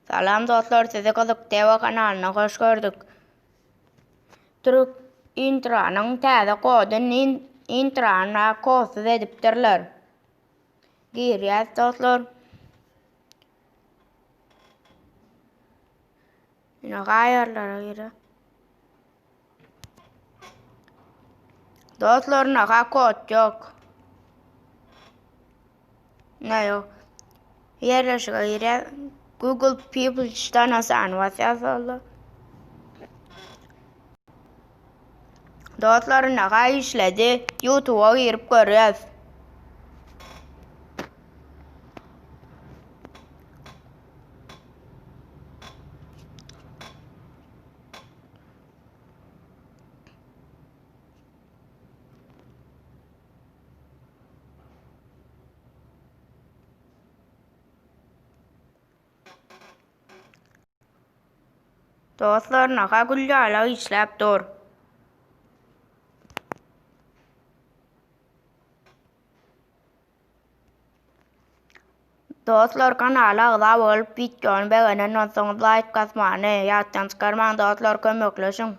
Salam dostlar sizi Gyzyk TV kanalyna hoş gördük. Türk intranyň täze kodyny intrana kodsuz edipdirler. Girýäs dostlar. Ýene gaýarlara girýär. Dostlar naha kod ýok. Ne ýok. Ýerleşige girýär. Google People ştana sany basýar solda. Dostlar naha işledi. YouTube'a girip görýäs. Dostlar naha gül ýaly işläp dur. Dostlar kanala agza bolup wideony begenen bolsaňyz laýk basmany ýatdan çykarmaň dostlar kömekleşiň.